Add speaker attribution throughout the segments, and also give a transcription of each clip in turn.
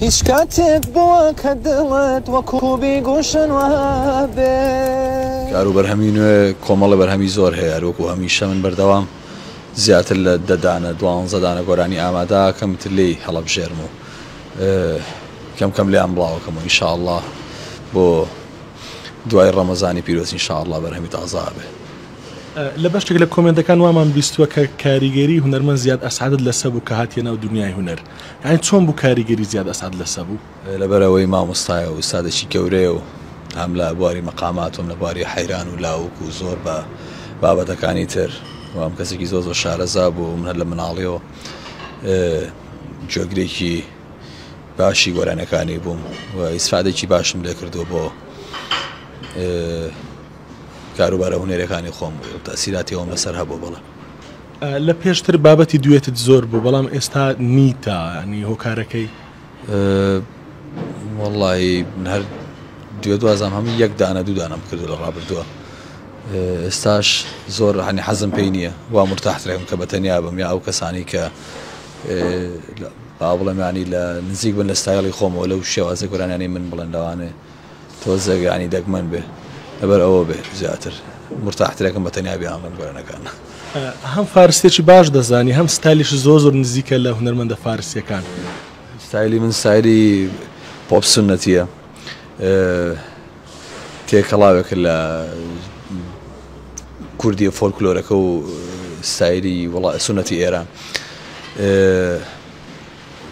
Speaker 1: هیچ کاتێک بووە کە دڵت وەکو بیگوشن وابێ.
Speaker 2: کار و بەرهەمی نوێ کۆمەڵە بەرهەمی زۆر هەیە هەروەکو هەمیشە من بەردەوام زیاتر لە دە دانە دوانزە دانە گۆرانی ئامادە ئەکەم ئیتر لێی هەڵەبژێرم و کەم کەم لێیان بڵاوەکەم و ئینشاءاللە بۆ دوای ڕەمەزانی پیرۆز ئینشاءاللە بەرهەمی تازە ئەبێ.
Speaker 3: لە بەشێک لە کۆمێنتەکان وامان بیستووە کە کاریگەری هونەرمەند زیاد ئەسعەدت لەسە بوو کە هاتیە ناو دونیای هونەر یانی چۆن بوو کاریگەری زیاد ئەسعەد لەسە بوو؟
Speaker 2: لەبەرئەوەی مامۆستایە و ئوستادێکی گەورەیە و هەم لە بواری مەقامات و هەم لە بواری حەیران و لاوک و زۆر بە بابەتەکانی تر و هەم کەسێکی زۆر زۆر شارەزا بوو من هەر لە مناڵیەوە گوێگرێکی باشی گۆرانیەکانی بووم و ئیسفادێکی باشم لێ کردووە بۆ کاروبارە هونەریەکانی خۆم و تەئسیراتی ئەوم لەسەر هەبوو بەڵێ.
Speaker 3: لە پێشتر بابەتی دوێتت زۆر بوو بەڵام ئێستا نیتە ینی هۆکارەکەی؟
Speaker 2: وەڵڵاهی من هەر دوێت وازام هەموو یەک دانە دوو دانەم کردو لە ڕابردووە ئێستاش زۆر هەنی حەزم پێی نییە وا مرتاحترەکەم کە بە تەنیا بم یا ئەو کەسانی کە با بڵێم ینی لە نزیک بن لە ستایڵی خۆمەوە لەو شێوازە گۆرانیانەی من بڵێن لەوانەیە تۆزێک یانی دەگمەن بێ لەبەر ئەوە بێ زیاتر مورتاحترەکەم بە تەنیا بیانڵێم گۆرانەکان.
Speaker 3: هەم فارسیەکی باش دەزانی هەم ستایلیشت زۆر زۆر نزیکە لە هونەرمەندە فارسیەکان.
Speaker 2: ستایلی من ستایلی پۆپ سوننەتیە تێکەڵاوێکە لە کوردیە فۆلکلۆرەکە و ستایلی وڵا سوننەتی ئێران.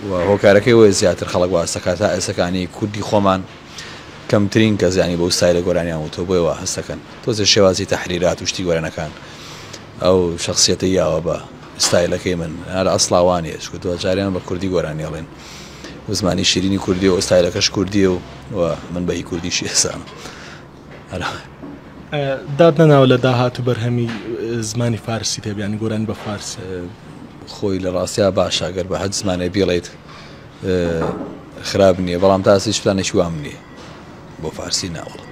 Speaker 2: و هۆکارەکەی ئەوەیە زیاتر خەڵک واز دەکات تا ئێستەکانی کوردی خۆمان کەمترین کەس یانی بەو ستایلە گۆرانیان وتووە بۆیە وا هەست دەکەن تۆزێ شێوازی تەحریرات و شتی گۆرانەکان ئەو شخصیەتەی یاوە بە ستایلەکەی من هەر ئەسڵا وا نییە چونکە دواجاریان بە کوردی گۆرانی ئەڵێن و زمانی شیرینی کوردی و ستایلەکەش کوردیە و من بە هی کوردیشی ئەزانم
Speaker 3: دات نەناوە لە داهاتوو بەرهەمی زمانی فارسی تێ بیانی گۆرانی بە فارسی؟
Speaker 2: خۆی لە ڕاستیا باشە گەر بە هەر زمانێ بیڵێیت خراپ نییە بەڵام تا ئێستا هیچ پلانێکی وام نییە بۆ فارسی ناوەڵا.